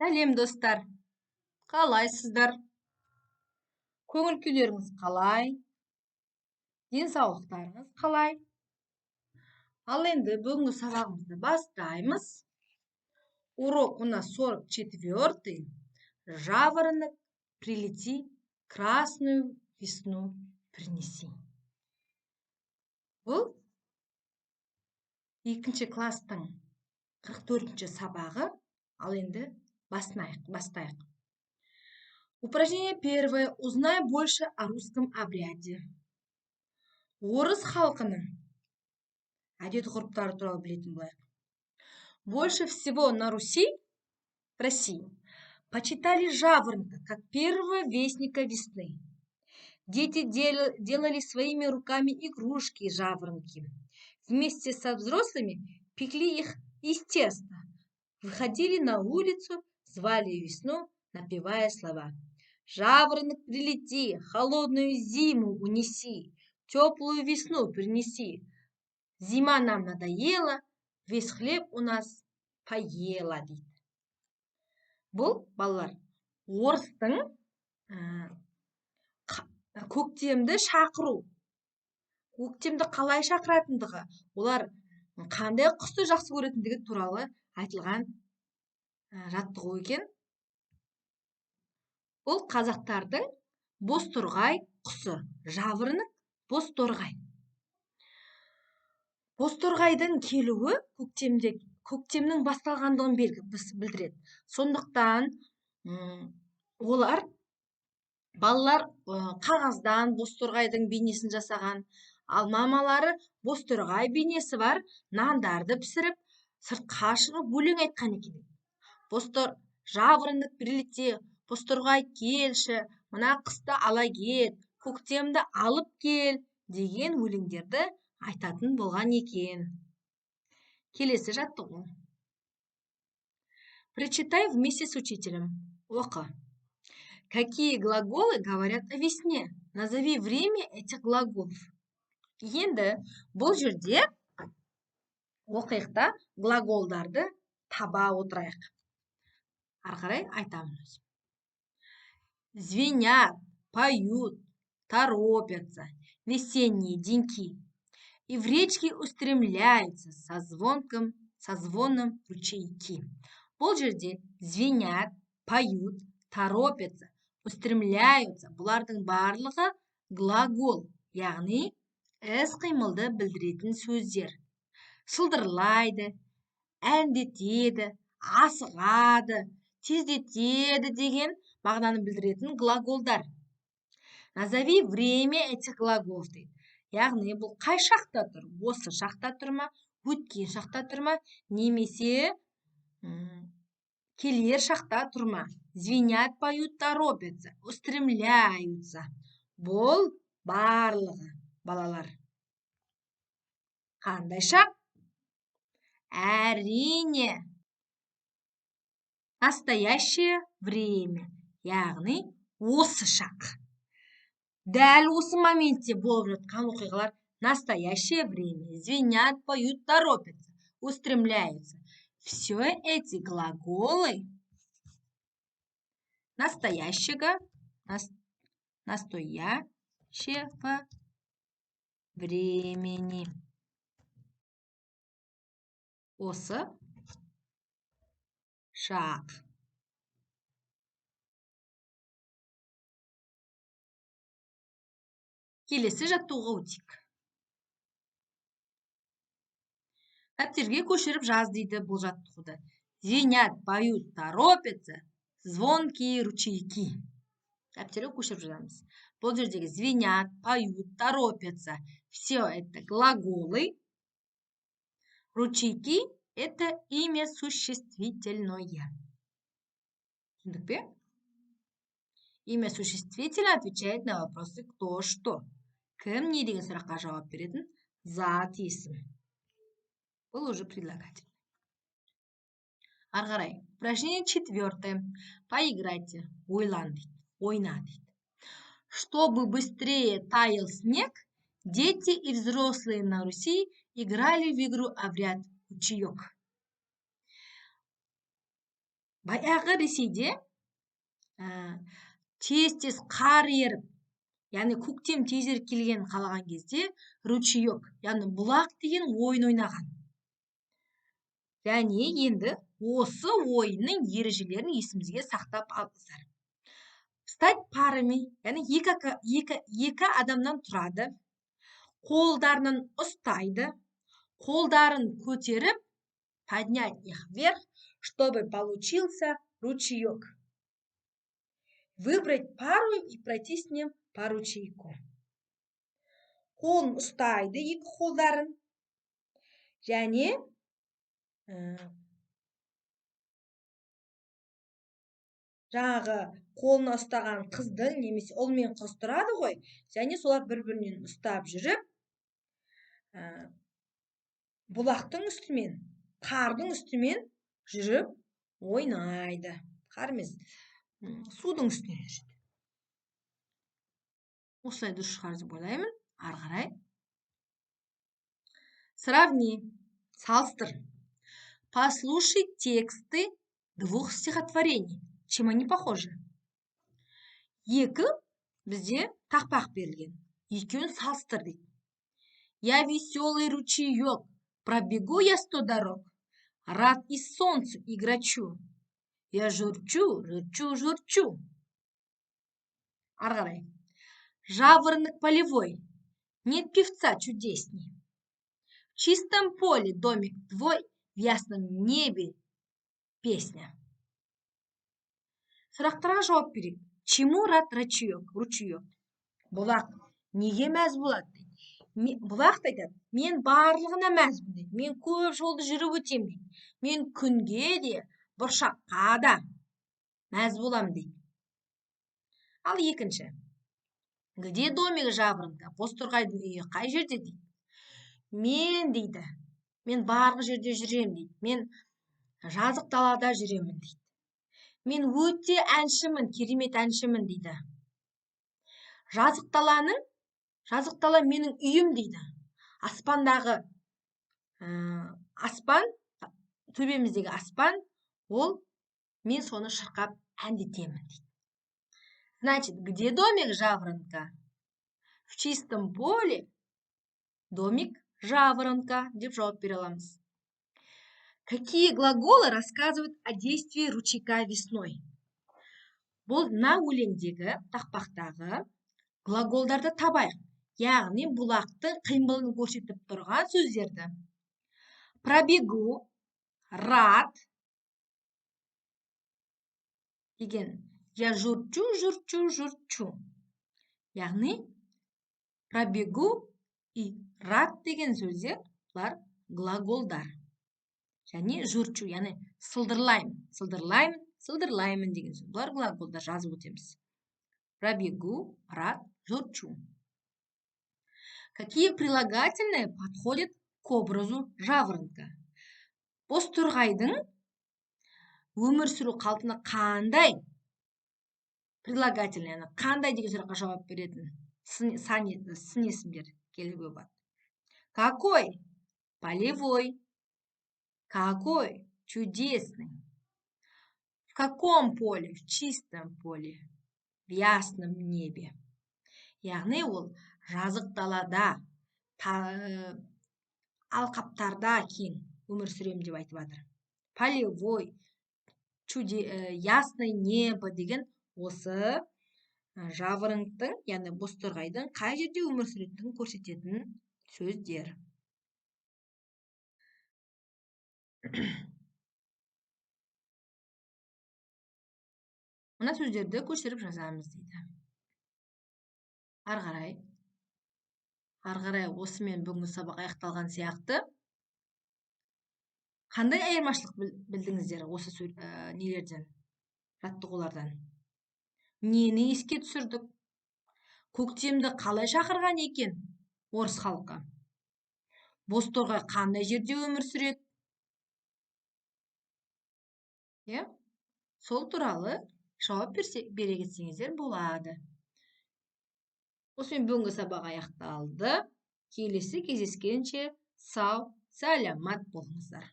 Сәлем, достар! Қалайсыздар? Көңіл күйлеріңіз қалай? Денсаулықтарыңыз қалай? Ал енді бүгінгі сабағымызды бастаймыз. Урок у нас 44-й. Жаворонок, прилети, красную весну принеси. Бұл екінші класстың 44-ші сабағы. Ал енді бастайық. Упражнение первое. Узнай больше о русском обряде. Орыс халқының әдет ғұрыптары туралы білетін болайық. Больше всего на Руси, в России, почитали жаворонка как первого вестника весны. Дети делали своими руками игрушки жаворонки. Вместе со взрослыми пекли их из теста. Выходили на улицу, звали весну, напевая слова. Жаворонок, прилети, холодную зиму унеси, теплую весну принеси. Зима нам надоела, весь хлеб у нас поела, дейді. Бұл, балалар, орыстың көктемді шақыру, көктемді қалай шақыратындығы, олар қандай құсты жақсы көретіндігі туралы айтылған жаттығу екен. Бұл қазақтардың бозторғай құсы, жаворонок, бозторғай. Бозторғайдың келуі көктемнің басталғандығын білдіреді. Сондықтан олар, балалар, қағаздан бозторғайдың бейнесін жасаған, ал мамалары бозторғай бейнесі бар нандарды пісіріп, сыртқа шығып өлең айтқан екен. Жаворонок, прилети, бозторғай келші, мына қысты ала кет, көктемді алып кел деген өлеңдерді айтатын болған екен. Келесі жаттығу. Прочитай вместе с учителем. Оқы. Какие глаголы говорят о весне? Назови время этих глаголов. Енді бұл жерде оқиық та, глаголдарды таба отырайық. Ары қарай айтамын өзім. Звенят, поют, торопятся весенние деньки. И в речке устремляются со звоном ручейки. Бұл жерде звенят, поют, торопятся, устремляются. Бұлардың барлығы глагол, яғни іс қимылды білдіретін сөздер. Сылдырлайды, әндетеді, асығады, тездетеді деген мағынаны білдіретін глаголдар. Назови время этих глаголов дейді. Яғни бұл қай шақта тұр? Осы шақта тұр ма? Өткен шақта тұр ма? Немесе келер шақта тұр ма? Звенят, поют, торопятся, устремляются. Бұл барлығы, балалар. Қандай шақ? Әрине, настоящее время, яғни осы шақ. Дәл осы моментте болып жатқан оқиғалар настоящее время. Звенят, поют, торопятся, устремляются. Все эти глаголы настоящего времени. Осы шақ. Келесі жаттығуға өтейік. Дәптерге көшіріп жаз дейді бұл жаттығуды. Звенят, поют, торопятся, звонкие ручейки. Дәптерге көшіріп жазамыз. Бұл жердегі звенят, поют, торопятся. Все это глаголы. Ручейки — это имя существительное. Түсіндік пе? Имя существительное отвечает на вопросы кто, что. Кім, не деген сұраққа жауап беретін зат есім. Бұл уже прилагательный. Ары қарай. Упражнение четвертое. Поиграйте. Ойлан дейді. Ойна дейді. Чтобы быстрее таял снег, дети и взрослые на Руси играли в игру обряд ручеек. Баяғы Ресейде тез-тез қар еріп, яғни көктем тезірек келгенін қалаған кезде ручеек, яғни бұлақ деген ойын ойнаған. Және енді осы ойынның ережелерін есімізге сақтап алыңыздар. Стать парами, яғни екі адамнан тұрады, қолдарынан ұстайды, қолдарын көтеріп, поднять их вверх, чтобы получился ручеек. Выбрать пару и пройти с ним по ручейку. Қолын ұстайды, екі қолдарын. Және жаңағы қолына ұстаған қыздың немесе ұл мен қыз тұрады ғой, және солар бір-бірінен ұстап жүріп, бұлақтың үстімен, қардың үстімен жүріп ойнайды. Қар емес, судың үстінен жүреді. Осылай дұрыс шығар деп ойлаймын. Ары қарай. Сравни, салыстыр. Послушай тексты двух стихотворений. Чем они похожи? Екі бізде тақпақ берілген. Екеуін салыстыр дейді. Я веселый ручеек, пробегу я 100 дорог, рад и солнцу, и грачу. Я журчу, журчу, журчу. Ары қарай. Жаворонок полевой, нет певца чудесней. В чистом поле домик твой, в ясном небе песня. Сұрақтарға жауап берейік. Чему рад ручеек? Ручеек. Бұлақ неге мәз болады дейді. Бұлақ та айтады, мен барлығына мәзбін дейді. Мен көп жолды жүріп өтемін дейді. Мен күнге де, бұршаққа да мәз боламын дейді. Ал екінші. Где домик жаворонка? Бозторғайдың үйі қай жерде дейді. Мен дейді, мен барлық жерде жүремін дейді. Мен жазық далада жүремін дейді. Мен өте әншімін, керемет әншімін дейді. Жазық дала менің үйім дейді. Аспандағы, аспан, төбеміздегі аспан, ол мен соны шырқап әндетемін дейді. Значит, где домик жаворонка? В чистом поле домик жаворонка, деп жауап бере аламыз. Какие глаголы рассказывают о действии ручейка весной? Бұл мына өлеңдегі, тақпақтағы глаголдарды табайық. Яғни бұлақтың қимылын көрсетіп тұрған сөздерді. Пробегу, рад деген. Я журчу, журчу, журчу. Яғни пробегу и рад деген сөздер бұлар глаголдар. Және журчу, яғни сылдырлаймын, сылдырлаймын, сылдырлаймын деген сөз. Бұлар глаголдар, жазып өтеміз. Пробегу, рад, журчу. Какие прилагательные подходят к образу жаворонка? Бозторғайдың өмір сүру қалпына қандай прилагательный, яғни қандай деген сұраққа жауап беретін сын есімдер келуге болады. Какой? Полевой. Какой? Чудесный. В каком поле? В чистом поле. В ясном небе. Яғни ол жазық далада, алқаптарда кең өмір сүремін деп айтып жатыр. Полевой, ясное небо деген осы жаворонктың, яғни бозторғайдың қай жерде өмір сүретінін көрсететін сөздер. Мына сөздерді көшіріп жазамыз дейді. Ары қарай осымен бүгінгі сабақ аяқталған сияқты. Қандай айырмашылық білдіңіздер осы нелерден, жаттығулардан? Нені еске түсірдік? Көктемді қалай шақырған екен орыс халқы? Бозторғай қандай жерде өмір сүреді? Иә? Сол туралы жауап бере кетсеңіздер болады. Осымен бүгінгі сабақ аяқталды. Келесі кездескенше сау, сәламат болыңыздар.